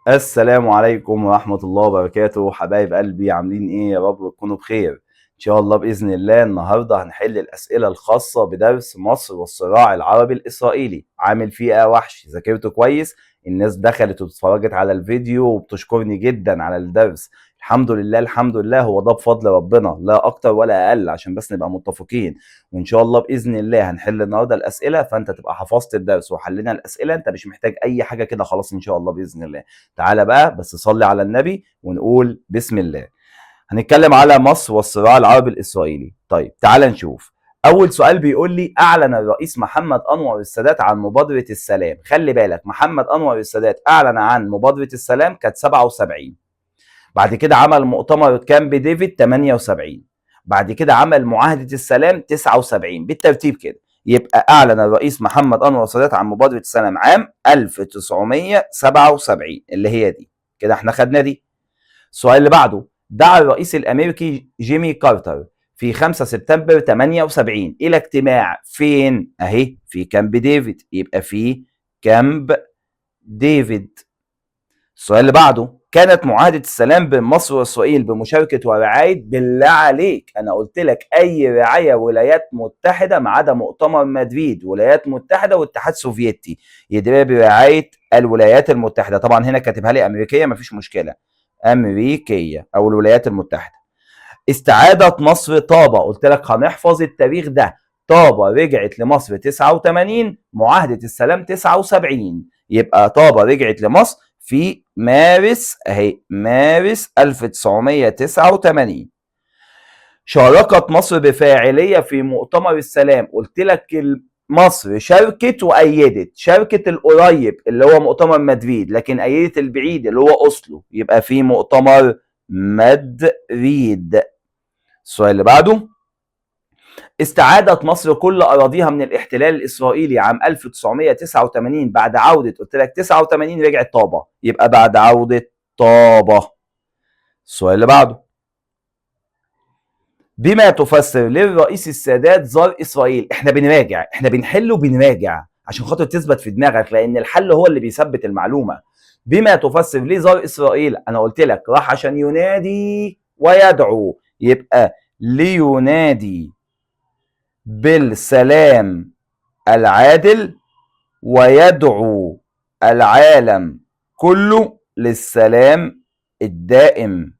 السلام عليكم ورحمة الله وبركاته، حبايب قلبي عاملين ايه؟ يا رب تكونوا بخير ان شاء الله. بإذن الله النهاردة هنحل الأسئلة الخاصة بدرس مصر والصراع العربي الإسرائيلي. عامل فيه ايه وحش؟ ذاكرته كويس؟ الناس دخلت واتفرجت على الفيديو وبتشكرني جدا على الدرس. الحمد لله الحمد لله، هو ده بفضل ربنا لا اكتر ولا اقل، عشان بس نبقى متفقين. وان شاء الله باذن الله هنحل النهارده الاسئله، فانت تبقى حفظت الدرس وحلينا الاسئله، انت مش محتاج اي حاجة كده خلاص ان شاء الله باذن الله. تعالى بقى بس صلي على النبي ونقول بسم الله. هنتكلم على مصر والصراع العربي الاسرائيلي. طيب تعالى نشوف اول سؤال بيقول لي: اعلن الرئيس محمد انور السادات عن مبادرة السلام. خلي بالك، محمد انور السادات اعلن عن مبادرة السلام كانت 77، بعد كده عمل مؤتمر كامب ديفيد 78، بعد كده عمل معاهدة السلام 79، بالترتيب كده. يبقى اعلن الرئيس محمد انور السادات عن مبادرة السلام عام 1977 اللي هي دي كده، احنا خدنا دي. السؤال اللي بعده: دعا الرئيس الامريكي جيمي كارتر في 5 سبتمبر 78 الى اجتماع فين؟ اهي في كامب ديفيد، يبقى في كامب ديفيد. السؤال اللي بعده: كانت معاهدة السلام بين مصر وإسرائيل بمشاركة ورعاية، بالله عليك أنا قلت لك أي رعاية ولايات متحدة ما عدا مؤتمر مدريد، ولايات متحدة واتحاد سوفيتي، يبقى برعاية الولايات المتحدة. طبعا هنا كاتبها لي أمريكية، مفيش مشكلة، أمريكية أو الولايات المتحدة. استعادت مصر طابة، قلت لك هنحفظ التاريخ ده، طابة رجعت لمصر 89، معاهدة السلام 79، يبقى طابة رجعت لمصر في مارس، اهي مارس 1989. شاركت مصر بفاعلية في مؤتمر السلام، قلت لك مصر شاركت وأيدت، شاركت القريب اللي هو مؤتمر مدريد، لكن أيدت البعيد اللي هو أوسلو، يبقى في مؤتمر مدريد. السؤال اللي بعده: استعادت مصر كل أراضيها من الاحتلال الإسرائيلي عام 1989 بعد عودة، قلت لك 89 رجعت طابة، يبقى بعد عودة طابة. السؤال اللي بعده: بما تفسر للرئيس السادات زار إسرائيل. احنا بنراجع، احنا بنحل وبنراجع عشان خاطر تثبت في دماغك، لأن الحل هو اللي بيثبت المعلومة. بما تفسر ليه زار إسرائيل؟ أنا قلت لك راح عشان ينادي ويدعو، يبقى لينادي بالسلام العادل ويدعو العالم كله للسلام الدائم.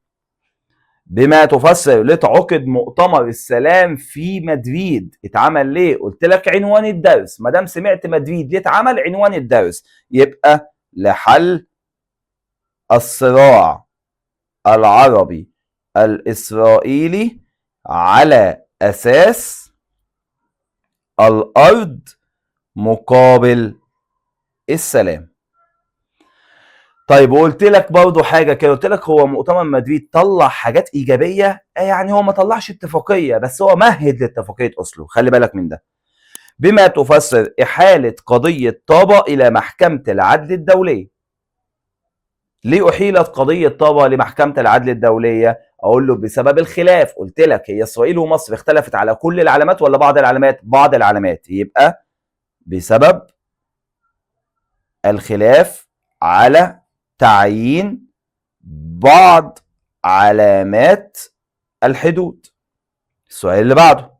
بما تفسر لتعقد مؤتمر السلام في مدريد؟ اتعمل ليه؟ قلت لك عنوان الدرس، ما دام سمعت مدريد ليه اتعمل عنوان الدرس، يبقى لحل الصراع العربي الإسرائيلي على أساس الأرض مقابل السلام. طيب وقلت لك برضو حاجة كده، قلت لك هو مؤتمر مدريد طلع حاجات إيجابية، يعني هو ما طلعش اتفاقية بس هو مهد لاتفاقية أوسلو، خلي بالك من ده. بما تفسر إحالة قضية طابة إلى محكمة العدل الدولية؟ ليه أحيلت قضية طابة لمحكمة العدل الدولية؟ أقول له بسبب الخلاف. قلت لك هي إسرائيل ومصر اختلفت على كل العلامات ولا بعض العلامات؟ بعض العلامات، يبقى بسبب الخلاف على تعيين بعض علامات الحدود. السؤال اللي بعده: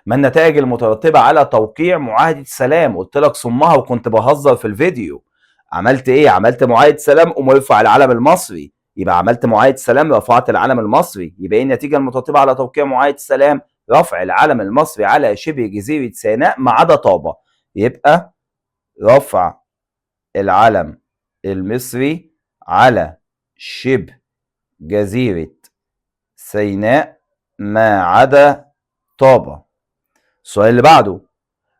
ما النتائج المترتبة على توقيع معاهدة السلام؟ قلت لك صمها وكنت بهزر في الفيديو. عملت ايه؟ عملت معاهدة سلام ومرفع العلم المصري، يبقى عملت معاهدة سلام رفعت العلم المصري، يبقى ايه النتيجة المترتبة على توقيع معاهدة السلام؟ رفع العلم المصري على شبه جزيرة سيناء ما عدا طابة، يبقى رفع العلم المصري على شبه جزيرة سيناء ما عدا طابة. السؤال اللي بعده: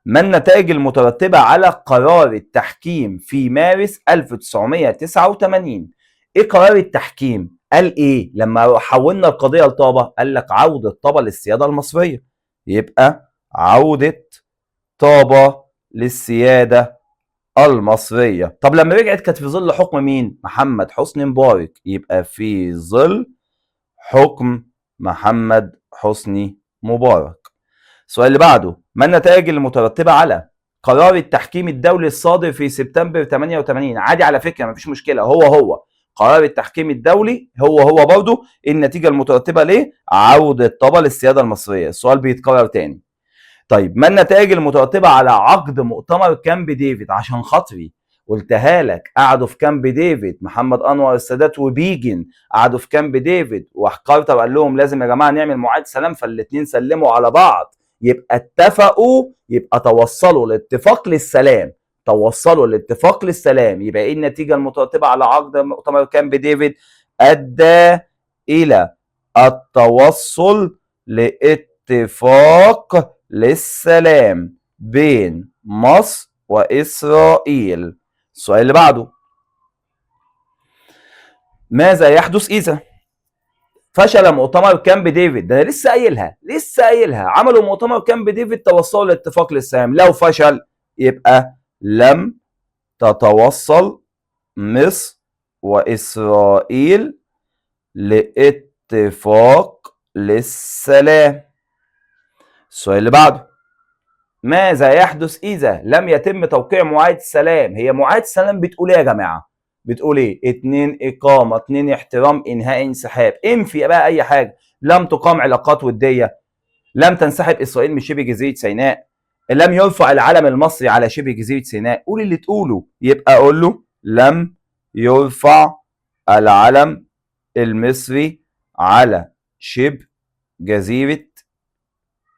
ما النتائج المترتبة على قرار التحكيم في مارس 1989؟ ايه قرار التحكيم؟ قال ايه لما حولنا القضية لطابة؟ قال لك عودة طابة للسيادة المصرية، يبقى عودة طابة للسيادة المصرية. طب لما رجعت كانت في ظل حكم مين؟ محمد حسني مبارك، يبقى في ظل حكم محمد حسني مبارك. السؤال اللي بعده: ما النتائج المترتبة على قرار التحكيم الدولي الصادر في سبتمبر 88. عادي على فكرة، مفيش مشكلة، هو هو قرار التحكيم الدولي هو هو برضه. النتيجة المترتبة ليه؟ عودة طبا للسيادة المصرية. السؤال بيتكرر تاني. طيب ما النتائج المترتبة على عقد مؤتمر كامب ديفيد؟ عشان خاطري قلتها لك، قعدوا في كامب ديفيد محمد انور السادات وبيجن، قعدوا في كامب ديفيد، وكارتر قال لهم لازم يا جماعة نعمل معاهدة سلام، فالاثنين سلموا على بعض، يبقى اتفقوا، يبقى توصلوا لاتفاق للسلام، توصلوا لاتفاق للسلام. يبقى ايه النتيجة المترتبة على عقد مؤتمر كامب ديفيد؟ ادى الى التوصل لاتفاق للسلام بين مصر واسرائيل. السؤال اللي بعده، ماذا يحدث اذا فشل مؤتمر كامب ديفيد؟ ده انا لسه قايلها، لسه قايلها. عملوا مؤتمر كامب ديفيد، توصلوا لاتفاق للسلام. لو فشل يبقى لم تتوصل مصر وإسرائيل لاتفاق للسلام. السؤال اللي بعده، ماذا يحدث إذا لم يتم توقيع معاهدة السلام؟ هي معاهدة السلام بتقول إيه يا جماعة؟ بتقول إيه؟ 2 إقامة، 2 احترام، إنهاء انسحاب. انفي بقى أي حاجة. لم تقام علاقات ودية، لم تنسحب إسرائيل من شبه جزيرة سيناء، لم يرفع العلم المصري على شبه جزيرة سيناء. قول اللي تقوله، يبقى أقول له لم يرفع العلم المصري على شبه جزيرة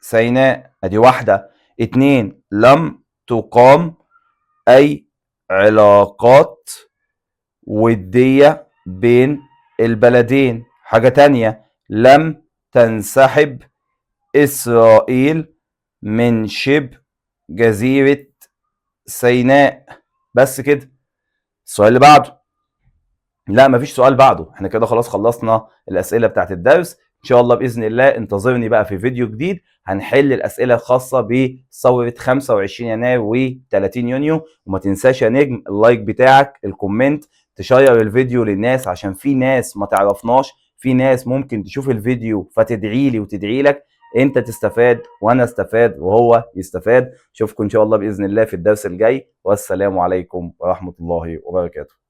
سيناء. ادي واحدة. 2 لم تقام اي علاقات ودية بين البلدين. حاجة تانية، لم تنسحب إسرائيل من شبه جزيرة سيناء. بس كده. السؤال اللي بعده، لا مفيش سؤال بعده، احنا كده خلاص خلصنا الأسئلة بتاعت الدرس. إن شاء الله بإذن الله انتظرني بقى في فيديو جديد هنحل الأسئلة الخاصة بثورة 25 يناير و 30 يونيو. وما تنساش يا نجم ال like بتاعك، ال comment، تشير الفيديو للناس، عشان في ناس ما تعرفناش، في ناس ممكن تشوف الفيديو فتدعي لي وتدعي لك، انت تستفاد وانا استفاد وهو يستفاد. اشوفكم ان شاء الله باذن الله في الدرس الجاي، والسلام عليكم ورحمة الله وبركاته.